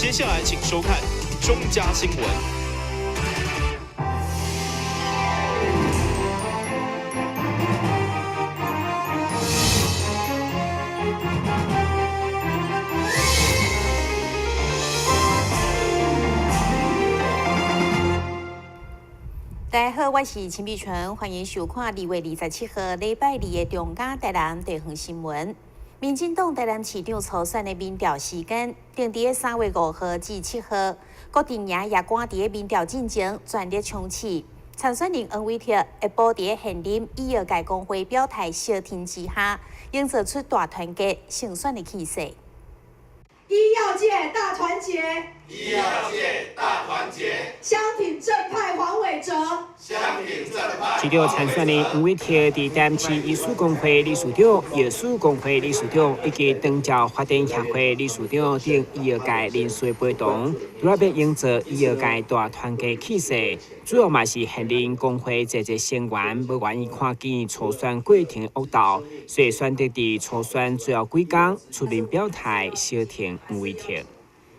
接下來請收看中嘉新聞。大家好，我是陳美純，歡迎收看2月27號禮拜二的中嘉台南地方新聞。民進黨台南市長初選的民調時間定佇咧3月5號至7號，各陣營也趕佇咧民調進前全力衝刺。參選人黃偉哲下晡佇咧現任醫藥界工會表態相挺之下，營造出大團結勝選的氣勢。醫藥界大團結，醫藥界大團結，相挺正派黃偉哲，相挺正派。市長參選的黃偉哲，佇台南市醫師公會理事長、藥師公會理事長以及長照發展協會理事長等醫藥界人士陪同，除了欲營造醫藥界大團結氣勢，主要嘛是現任工會濟濟成員無願意看見初選過程惡鬥，所以選擇佇初選最後幾工出面表態，相挺黃偉哲。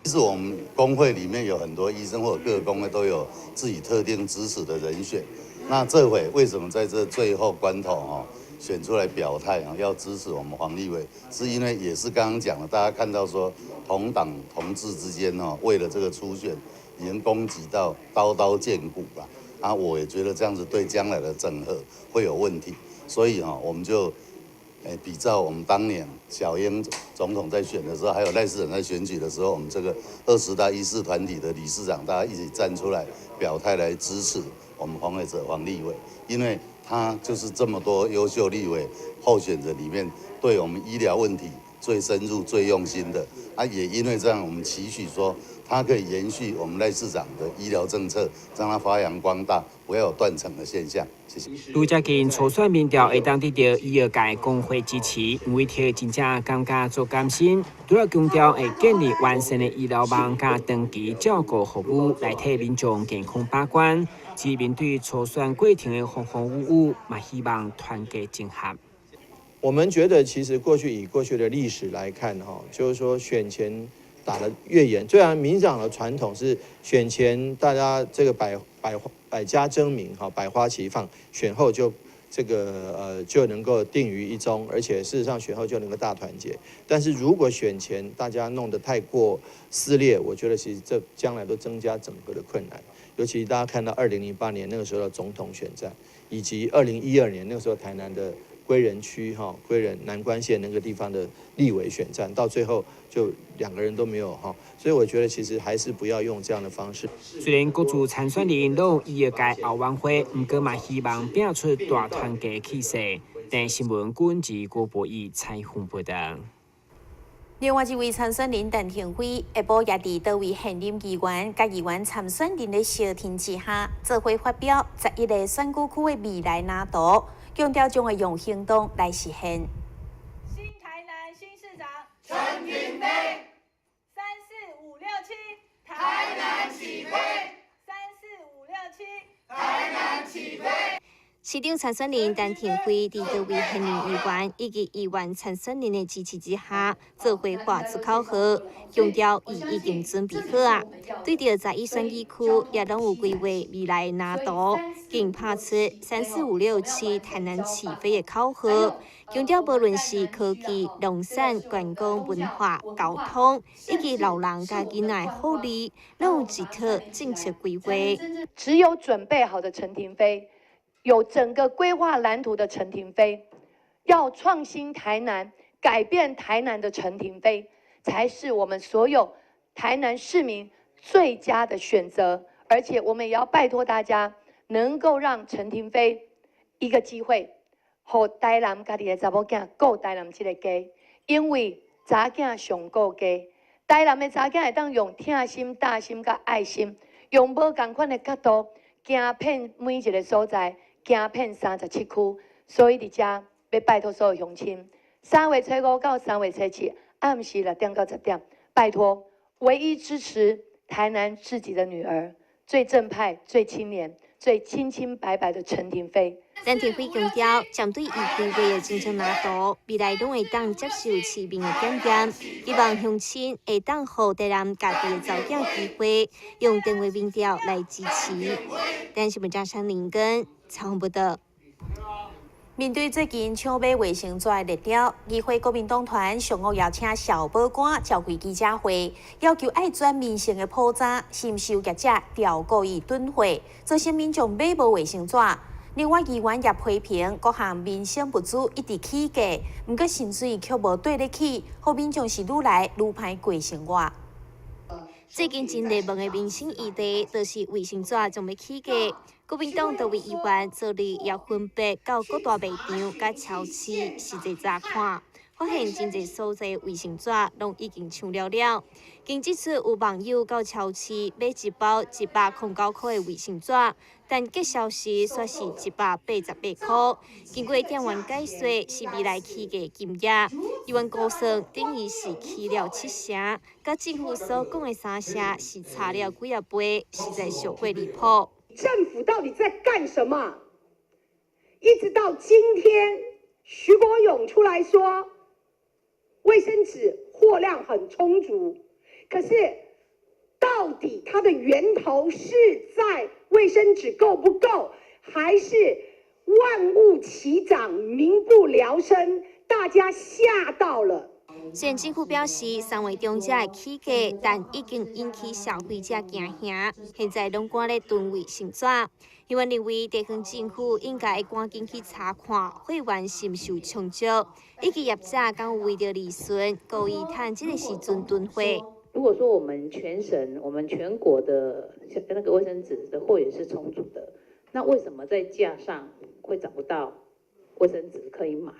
其實我們工會裡面有很多醫生或者各個工會都有自己特定支持的人選。那這回為什麼在這最後關頭哦選出來表態啊，要支持我們黃立委，是因為也是剛剛講了，大家看到說同黨同志之間哦，為了這個初選已經攻擊到刀刀見骨了。啊，我也覺得這樣子對將來的整合會有問題，所以哈，我們就比照我們當年小英總統在選的時候，還有賴市長在選舉的時候，我們這個20大醫師團體的理事長，大家一起站出來表態來支持我們黃偉哲黃立委，因為他就是這麼多優秀立委候選人裡面，對我們醫療問題最深入、最用心的。啊，也因為這樣，我們期許說他可以延續我們賴市長的醫療政策，讓他發揚光大，不要有斷層的現象。謝謝。愈接近初選民調會當得到醫藥界工會支持，黃偉哲真正感覺足甘心。除了強調會建立完善的醫療網佮長期照顧服務，來替民眾健康把關。至面對初選過程的風風雨雨，嘛希望團結整合。我們覺得，其實過去以過去的歷史來看，哈，就是說選前打得越嚴，雖然民進黨的傳統是選前大家這個百家爭鳴，哈，百花齊放，選後就這個就能夠定於一宗，而且事實上選後就能夠大團結。但是如果選前大家弄得太過撕裂，我覺得其實這將來都增加整個的困難。尤其大家看到2008年那個時候的總統選戰，以及2012年那個時候台南的歸仁區哈，歸仁南關縣那個地方的立委選戰，到最後就兩個人都沒有哈，所以我覺得其實還是不要用這樣的方式。雖然各自參選人攏有醫藥界後援會，毋過嘛希望拼出大團結氣勢。電視新聞郭志郭博義採訪報道。另外一位參選人陳亭妃，下晡也佇多位現任議員佮議員參選人的相挺之下，做伙發表11個選舉區的未來藍圖，強調將會用行動來實現。新台南新市長陳亭妃，3、4、5、6、7，台南起飛，3、4、5、6、7，台南起飛。市長參選人陳亭妃佇多位現任議員以及議員參選人的支持之下，做伙喊出口號，強調伊已經準備好啊！對著11選舉區也攏有規劃未來的藍圖，更拍出3、4、5、6、7台南起飛的口號，強調無論是科技、農產、觀光、文化、交通，以及老人佮囡仔的福利，攏有一套政策規劃。只有準備好的陳亭妃，有整個規劃藍圖的陳亭妃，要創新台南、改變台南的陳亭妃，才是我們所有台南市民最佳的選擇。而且我們也要拜託大家，能夠讓陳亭妃一個機會，予台南家己的查某囝顧台南這個家，因為查囝上顧家，台南的查囝會當用疼心、大心佮愛心，用無仝款的角度，行遍每一個所在。行遍37區，所以佇遮欲拜託所有鄉親，3月初5到3月初7，暗時6點到10點，拜託，唯一支持台南自己的女兒，最正派、最清廉、最清清白白的陳亭妃。陳亭妃強調，針對伊規劃的種種藍圖，未來攏會當接受市民的檢驗，希望鄉親會當予台南家己的查某囝機會，用電話民調來支持。台視新聞張山林跟采訪報道。面對最近搶買衛生紙的熱潮，議會國民黨團上午邀請蕭保官召開記者會，要求愛全面性的普查，是毋是有業者調故意囤貨，造成民眾買無衛生紙。另外，議員也批評各項民生物資一直起價，毋過薪水卻無綴咧起，予民眾是愈來愈歹過生活。最近真熱門的民生議題，就是衛生紙將欲起價。國民黨多位議員昨日也分別到各大賣場佮超市實際查看，發現真濟所在衛生紙攏已經搶了了。更指出有網友到超市買一包109塊的衛生紙，但結銷時煞是188塊。經過店員解說，是未來起價金額。議員估算等於是起了七成，佮政府所講的三成是差了幾仔倍，實在俗過離譜。政府到底在幹什麼？一直到今天，徐國勇出來說，衛生紙貨量很充足，可是到底它的源頭是在衛生紙夠不夠，還是萬物齊漲，民不聊生，大家嚇到了。雖然政府表示3月中才會起價，但已經引起消費者驚嚇，現在攏趕咧囤衛生紙。議員認為地方政府應該趕緊去查看貨源是毋是有充足，以及業者敢有為著利潤故意趁這個時陣囤貨。如果說我們全省、我們全國的那個衛生紙的貨源是充足的，那為什麼在架上會找不到衛生紙可以買？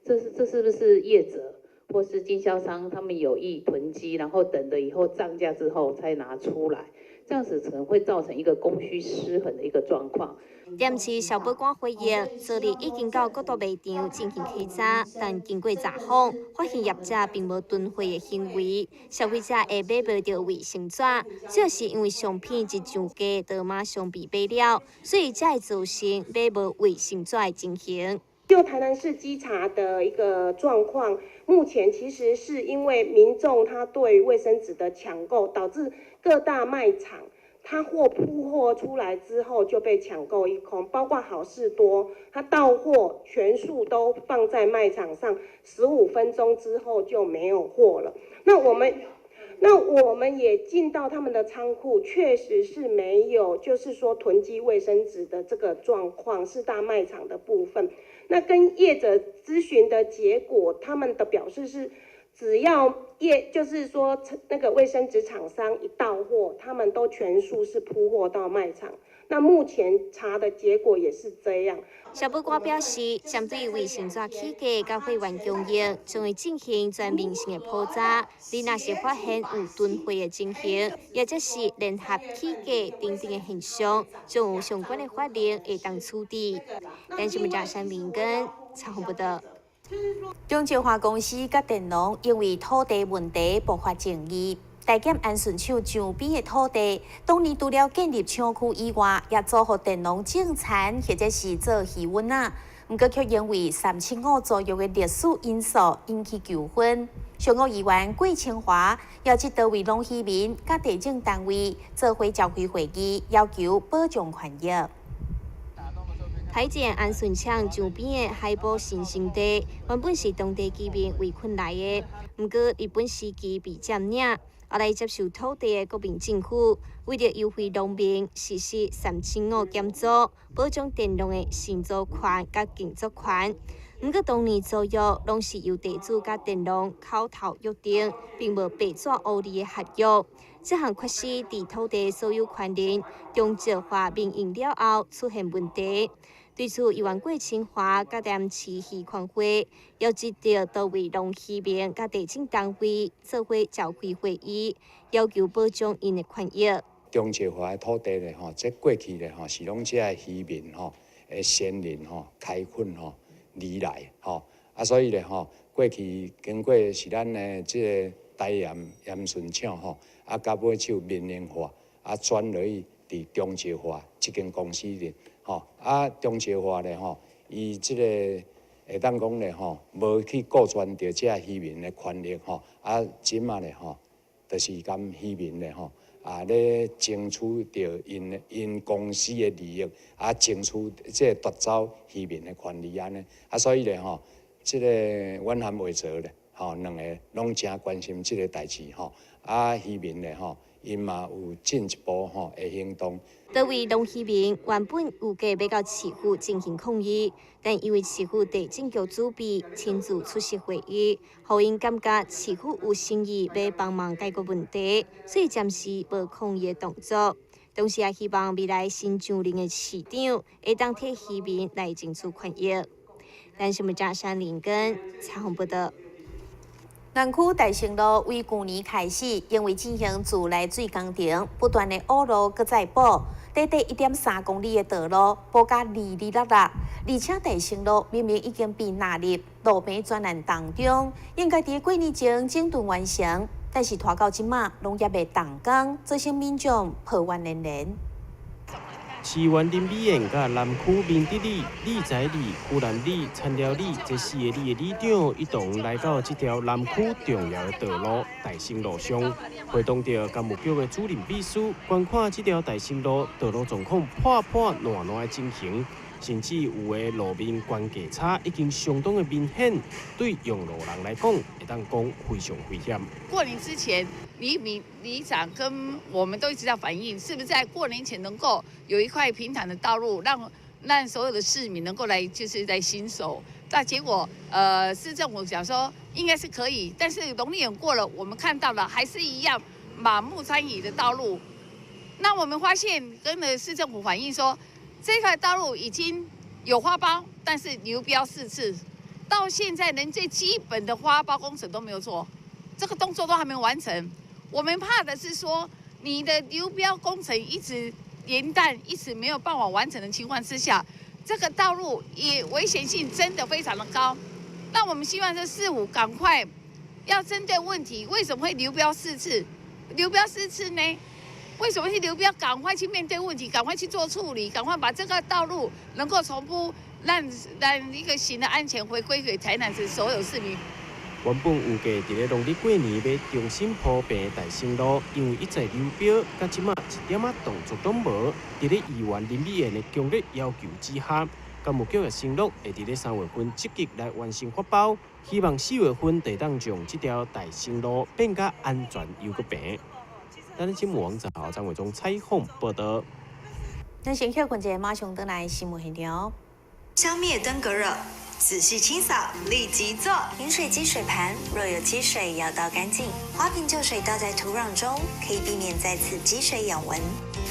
這是不是業者或是經銷商他們有意囤積，然後等了以後漲價之後才拿出來？這樣子可能會造成一個供需失衡的一個狀況。台市蕭保官回應，昨日已經到各大賣場進行稽查，但經過查訪，發現業者並無囤貨的行為，消費者會買無著衛生紙，主要是因為商品一上架就馬上被買了，所以才會造成買無衛生紙的情形。就台南市稽查的一個狀況，目前其實是因為民眾他對衛生紙的搶購，導致各大賣場他貨鋪貨出來之後就被搶購一空，包括好市多，他到貨全數都放在賣場上，15分鐘之後就沒有貨了。那我們也進到他們的倉庫，確實是沒有，就是說囤積衛生紙的這個狀況，四大賣場的部分。那跟業者諮詢的結果，他們的表示是，只要業就是說那個衛生紙廠商一到貨，他們都全數是鋪貨到賣場。那目前查的結果也是這樣。蕭保官表示，針對衛生紙起價佮貨源供應，將會進行全面性的普查。你若是發現有囤貨的情形，或者是聯合起價等等的現象，將有相關的法令會當處置。台視新聞張山明根采訪報道。中石化公司佮佃農因為土地問題爆發爭議。台檢安順廠上邊的土地，當年除了建立廠區以外，也租予佃農種田或者是做魚塭仔。毋過卻因為375租約的歷史因素引起糾紛。上午議員郭清華邀請多位農漁民佮地政單位做伙召開會議，要求保障權益。台檢安順廠上邊的海埔新生地，原本是當地居民圍墾來的，毋過日本時期被佔領。後來接受土地的國民政府，為著優惠農民，實施375減租，保障佃農的承租權佮耕作權。毋過當年租約攏是由地主佮佃農口頭約定，並無白紙烏字的合約。這項缺失佇土地所有權人中石化民營了後出現問題。對此，議員郭清華佮台南市漁權會邀集著多位農漁民佮地政單位做伙召開會議，要求保障𪜶的權益。中石化的土地咧，吼，這過去咧，吼，是攏這个漁民吼的先人吼開墾吼而來吼，啊，所以咧吼，過去經過是咱的這个台鹽鹽順廠吼，啊，到尾手民營化，啊，轉落去佇中石化這間公司裡，吼啊中石化咧吼，伊這個會當講咧吼，無去顧全著這漁民的權益吼，啊，這馬咧吼，就是共漁民咧吼，啊咧爭取著𪜶𪜶公司的利益，啊爭取這個奪走漁民的權利按呢，啊所以咧吼，這個阮和魏哲咧，吼兩個攏誠關心這個代誌吼，啊漁民咧吼，𪜶嘛有進一步吼的行動。這位農漁民原本預計欲到市府進行抗議，但因為市府地政局主秘親自出席會議，予𪜶感覺市府有誠意欲幫忙解決問題，所以暫時無抗議的動作。同時也希望未來新上任的市長會當替漁民來爭取權益。咱新聞記者林根采訪報道。南區大成路為舊年開始，因為進行自來水工程，不斷的挖路閣再補，短短1.3公里的道路補甲離離落落，而且大成路明明已經被納入路平專案當中，應該佇過年前整頓完成，但是拖到這馬攏猶未動工，造成民眾抱怨連連。市議員林美燕佮南區明德里、李在里、湖南里、田寮里這四个里的里長一同來到這條南區重要的道路大成路上，會同著工務局的主任秘書觀看這條大成路道路狀況破破爛爛的情形，甚至有的路面懸架差已經相當的明顯，對用路人來講，會當講非常危險。過年之前，里長跟我們都一直在反映，是不是在過年前能夠有一塊平坦的道路，讓所有的市民能夠來，就是來行走。那結果，市政府講說應該是可以，但是農曆年過了，我們看到了還是一樣滿目瘡痍的道路。那我們發現跟了市政府反映說，這塊道路已經有發包，但是流標4次，到現在連最基本的發包工程都沒有做，這個動作都還沒完成。我們怕的是說，你的流標工程一直延宕，一直沒有辦法完成的情況之下，這個道路也危險性真的非常的高。那我們希望這市府趕快要針對問題，為什麼會流標4次？流標4次呢？為什麼是流標？趕快去面對問題，趕快去做處理，趕快把這個道路能夠重鋪，讓一個行的安全回歸給台南市所有市民。原本預計佇咧農曆過年欲重新鋪平大成路，因為一再流標，到這馬一點仔動作攏無。佇咧議員林美燕的強烈要求之下，工務局的承諾會佇咧3月份積極來完成發包，希望4月份就當將這條大成路變較安全又閣平。咱新聞網站張偉忠採訪報道。咱先歇困一下，馬上轉來新聞現場。消滅登革熱，仔細清掃，立即做。飲水機水盤若有積水，要倒乾淨。花瓶舊水倒在土壤中，可以避免再次積水養蚊。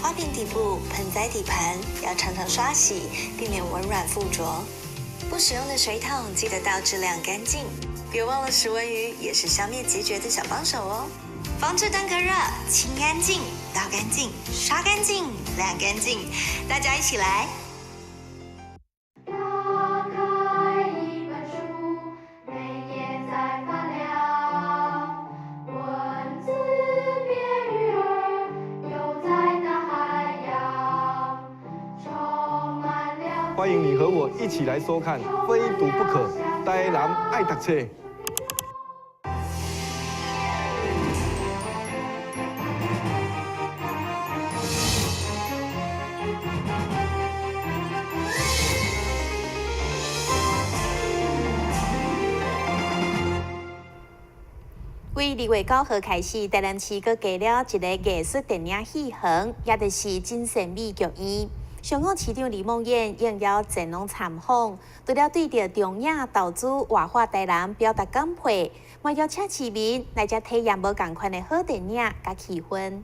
花瓶底部、盆栽底盤要常常刷洗，避免蚊卵附着。不使用的水桶記得倒置晾乾淨。別忘了食蚊魚也是消滅孑孓的小幫手哦。防治登革熱，清乾淨，倒乾淨，刷乾淨，晾乾淨，大家一起來。打開一本書，每頁在發亮，文字變魚兒，游在大海洋，充滿了。歡迎你和我一起來收看《非讀不可》，台南愛讀冊。為2月9號開始，台南市閣加了一个藝術電影戲園，也就是真善美劇院。上港市長李孟諺應邀前往參訪，除了對著中影投資活化台南表達感佩，嘛邀請市民來遮體驗無仝款的好電影佮氣氛。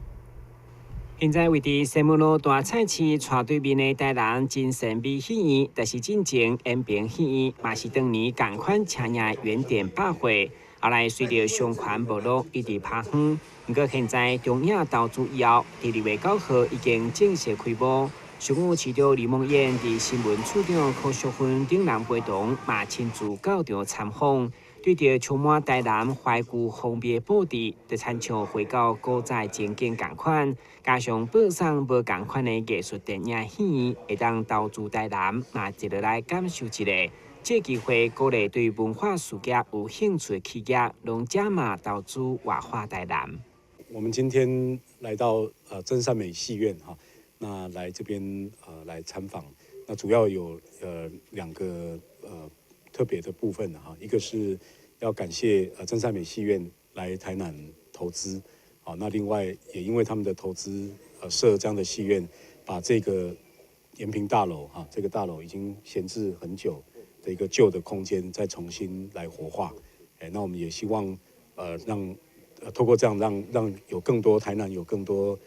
現在位佇西門路大菜市斜對面的台南真善美戲院，就是進前延平戲院，嘛是當年仝款車影的原點百貨。後來隨著商圈沒落，一直拍荒。毋過現在中影投資以後，佇2月9號已經正式開幕。上午市長李孟諺佇新聞處長柯淑芬等人陪同，嘛親自到場參訪。對著充滿台南懷舊風味的布置，就親像回到古早情景仝款，加上播送無仝款的藝術電影戲院，會當投資台南，嘛一落來感受一下。這機會鼓勵對文化事業有興趣的企業，攏加碼投資活化台南。我們今天來到真善美戲院哈，那來這邊來參訪，那主要有兩個特別的部分哈，一個是要感謝真善美戲院來台南投資，好，那另外也因為他們的投資設這樣的戲院，把這個延平大樓哈，這個大樓已經閒置很久的一個舊的空間，再重新來活化，哎，那我們也希望讓透過這樣讓有更多台南有更多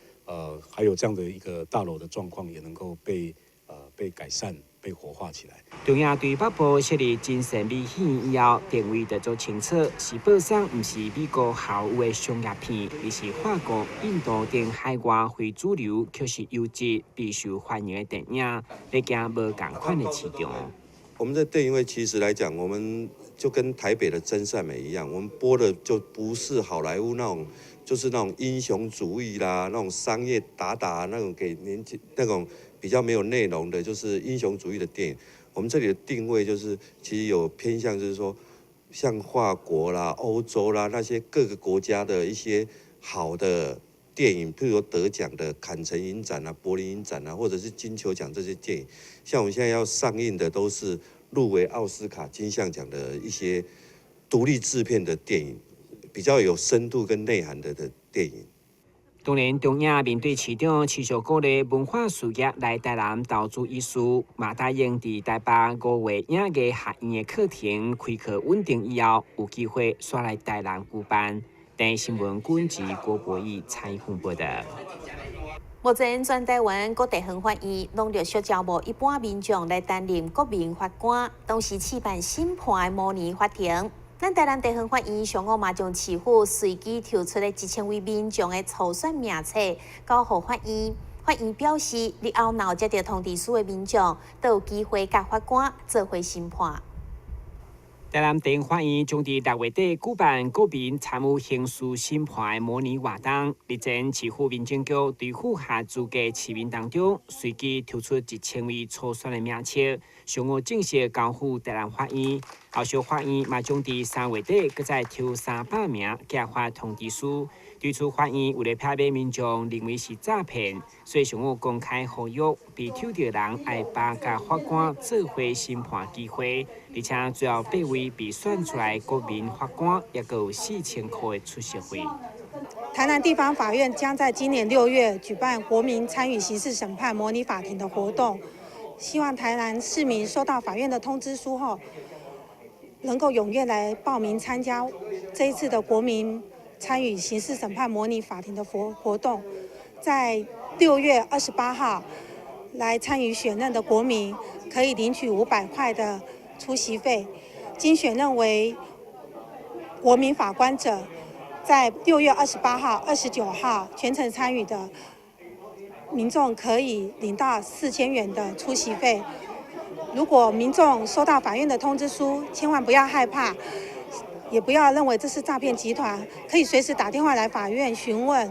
還有這樣的一個大樓的狀況，也能夠被改善、被活化起來。中央對北部設立真善美戲院以後，定位就做清楚，是播送毋是美國好萊塢的商業片，而是法國、印度等海外非主流，卻是優質、備受歡迎的電影，欲行無仝款的市場。我們的電影會其實來講，我們就跟台北的真善美一樣，我們播的就不是好萊塢那種，就是那種英雄主義啦，那種商業打打那種給年輕那種比較沒有內容的，就是英雄主義的電影。我們這裡的定位就是，其實有偏向，就是說，像法國啦、歐洲啦那些各個國家的一些好的電影，譬如說得獎的坎城影展啊、柏林影展啊，或者是金球獎這些電影，像我們現在要上映的都是入圍奧斯卡金像獎的一些獨立製片的電影，比較有深度跟內涵的電影。當然，中影面對市長持續鼓勵文化事業來台南投資意思，嘛答應佇台北五月影藝學院的課程開課穩定以後，有機會煞來台南舉辦。台視新聞軍事郭博義採訪報道。目前全台灣各地方法院攏陸續招募一般民眾來擔任國民法官，同時試辦審判的模擬法庭。咱台南地方法院上午嘛將市府隨機抽出的1000位民眾的初選名冊交予法院。法院表示，日後若有接到通知書的民眾，都有機會佮法官做伙審判。台南地方法院將佇6月底舉辦國民參與刑事審判的模擬活動。日前，市府民政局對符合資格市民當中，隨機抽出1000位初選的名冊，上午正式交付台南法院。後續法院嘛將佇3月底，閣再抽300名寄發通知書。對此，法院為了避免民眾認為是詐騙，所以上午公開呼籲被抽著人愛把握法官做伙審判機會，而且最後八位被選出來國民法官，也閣有4000塊的出席費。台南地方法院將在今年6月舉辦國民參與刑事審判模擬法庭的活動，希望台南市民收到法院的通知書後，能夠踴躍來報名參加這一次的國民參與刑事審判模擬法庭的活動，在6月28號來參與選任的國民可以領取500塊的出席費。經選任為國民法官者，在6月28號、29號全程參與的民眾可以領到4000元的出席費。如果民眾收到法院的通知書，千萬不要害怕，也不要認為這是詐騙集團，可以隨時打電話來法院詢問。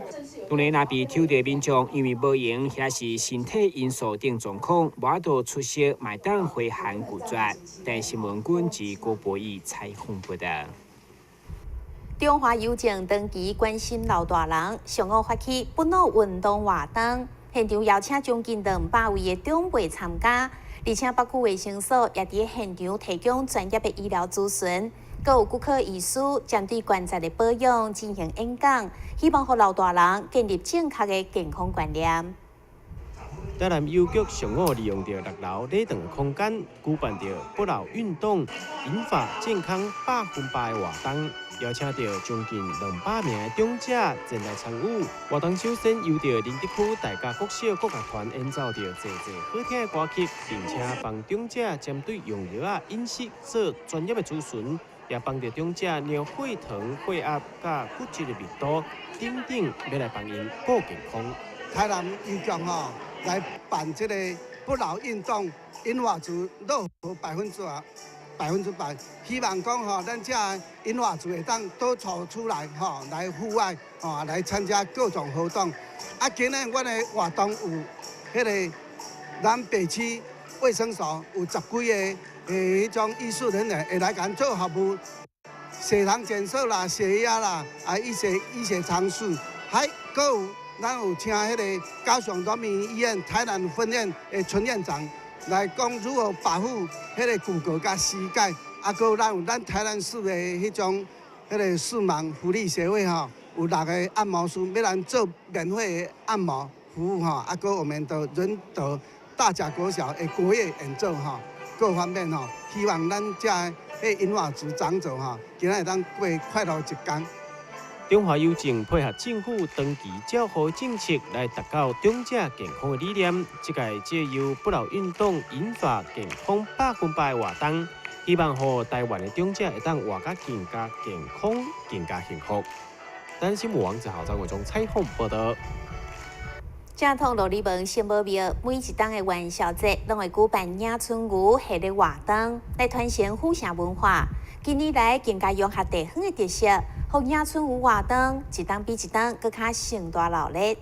當然，若被抽著民眾因為無閒或是身體因素等狀況，無法度出席，嘛會當回函拒絕。台視新聞軍記郭博義採訪報道。中華郵政長期關心老大人，上午發起不老運動活動，現場邀請將近200位的長輩參加，而且北區衛生所也佇現場提供專業的醫療諮詢。閣有骨科醫師針對關節的保養進行演講，希望予老大人建立正確的健康觀念。台南郵局上午利用著六樓禮堂空間，舉辦著不老運動銀髮健康8%的活動，邀請著將近200名的長者前來參與。活動首先由著仁德區大甲國小國樂團演奏著濟濟好聽的歌曲，並且幫長者針對用藥仔飲食做專業的諮詢。也幫著長者量血糖、血壓、佮骨質的密度等等，欲來幫𪜶顧健康。台南郵局吼來辦這個不老運動，引發出樂活百分之百。100%。希望講吼，咱遮銀髮族會當多走出來吼，來戶外吼，來參加各種活動。啊，今日阮的活動有彼个咱北區衛生所有十幾个彼種醫術人員會來共做服務，血糖檢測啦、血壓啦，啊一些醫學常識，還閣有咱有請彼个高雄榮民醫院台南分院的陳院長來講如何保護彼个骨骼佮膝蓋，啊，閣有咱有咱台南市的彼種彼个視盲福利協會吼，有六个按摩師欲來做免費的按摩服務吼，啊，閣我們的仁德大甲國小的國樂演奏吼，各方面吼，希望咱遮的銀髮族長者吼，今仔會當過快樂一工。中華郵政配合政府長期照護政策，來達到長者健康的理念。這屆藉由不老運動引發健康100%的活動，希望予台灣的長者會當活甲更加健康、更加幸福。台新聞王子豪、張偉忠採訪報導。正統琉璃門聖母廟每一冬的元宵節，攏會舉辦迎春牛系列活動，來傳承府城文化。近年來更加融合地方的特色，予迎春牛活動一冬比一冬閣較盛大鬧熱。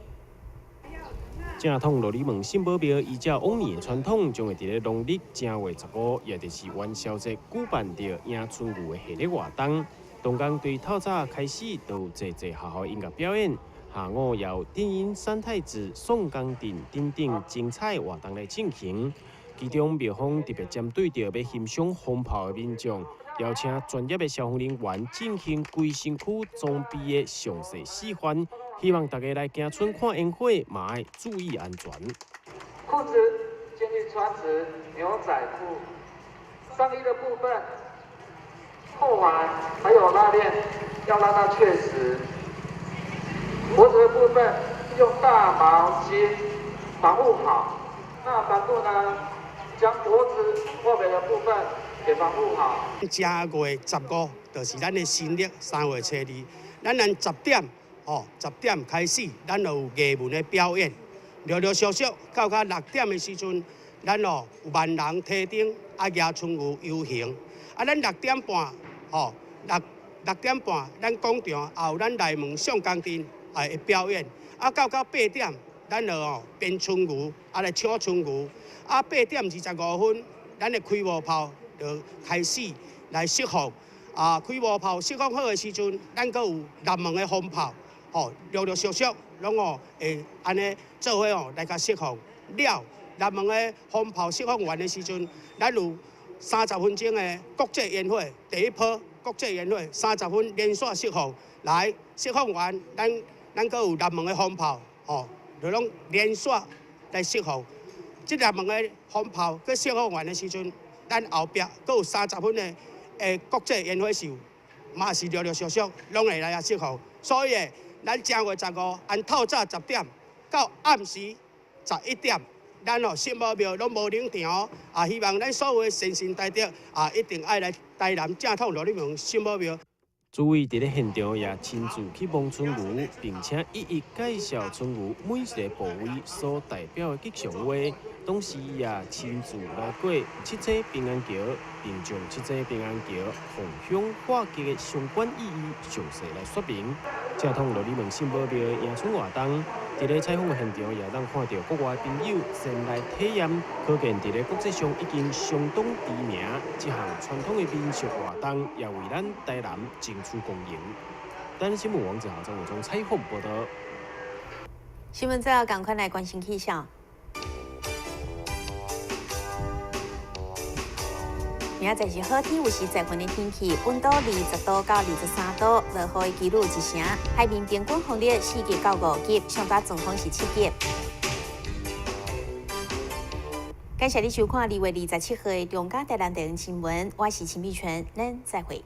正統琉璃門聖母廟依照往年的傳統，將會佇咧農曆正月15，也就是元宵節，舉辦著迎春牛的系列活動。當工對透早開始，就有濟濟學校音樂表演。下午由電音三太子宋江陣等等精彩活動來進行。其中廟方特別針對著欲欣賞風炮的民眾，邀請專業的消防人員進行規身軀裝備的詳細示範，希望大家來行春看煙火，嘛愛注意安全。褲子建議穿直牛仔褲，上衣的部分扣環還有拉鏈要拉到確實。脖子的部分用大毛巾防護好，那防護呢，將脖子後面的部分也防護好。正月15就是咱的新曆3月初2，咱按10點哦，10點開始，咱就有藝文的表演，陸陸續續到較6點的時陣，咱哦有萬人提燈啊迎春牛遊行，啊咱6點半吼，六點半，咱廣場也有咱內門宋江陣。會表演，啊，到8點，咱就哦編春牛，啊來搶春牛，啊8點25分，咱的開幕炮就開始來釋放，啊開幕炮釋放好的時陣，咱閣有南門的風炮，吼陸陸續續攏哦會按呢做伙哦來共釋放。了，南門的風炮釋放完的時陣，咱有30分鐘的國際煙火，第一波國際煙火30分連續釋放，來釋放完，咱閣有南門的風炮，吼，就攏連續來釋放。這南門的風炮閣釋放完的時陣，咱後壁閣有30分的國際煙火秀，嘛是陸陸續續攏會來遐釋放。所以，咱正月15按透早10點到暗時11點，咱哦聖母廟攏無冷場，啊，希望咱所有的善信大德啊，一定愛來台南正統琉璃門聖母廟。主委佇咧現場也親自去摸春牛，並且一一介紹春牛每一个部位所代表的吉祥話。同時，伊也親自來過七星平安橋，並將七星平安橋逢凶化吉的相關意義詳細來說明。正統琉璃門聖母廟的迎春活動，佇咧採訪的現場也通看著國外朋友前來體驗，可見佇咧國際上已經相當知名。這項傳統的民俗活動也為咱台南爭取光榮。台南新聞王子豪、張偉忠採訪報導。新聞最後，趕快來關心氣象。明仔載是好天，有時在雲的天氣，溫度20度到23度，落雨的幾率1成。海面平均風力4級到5級，上大陣風是7級。感謝你收看2月27號的中嘉台南地方新聞，我是秦美泉，咱再會。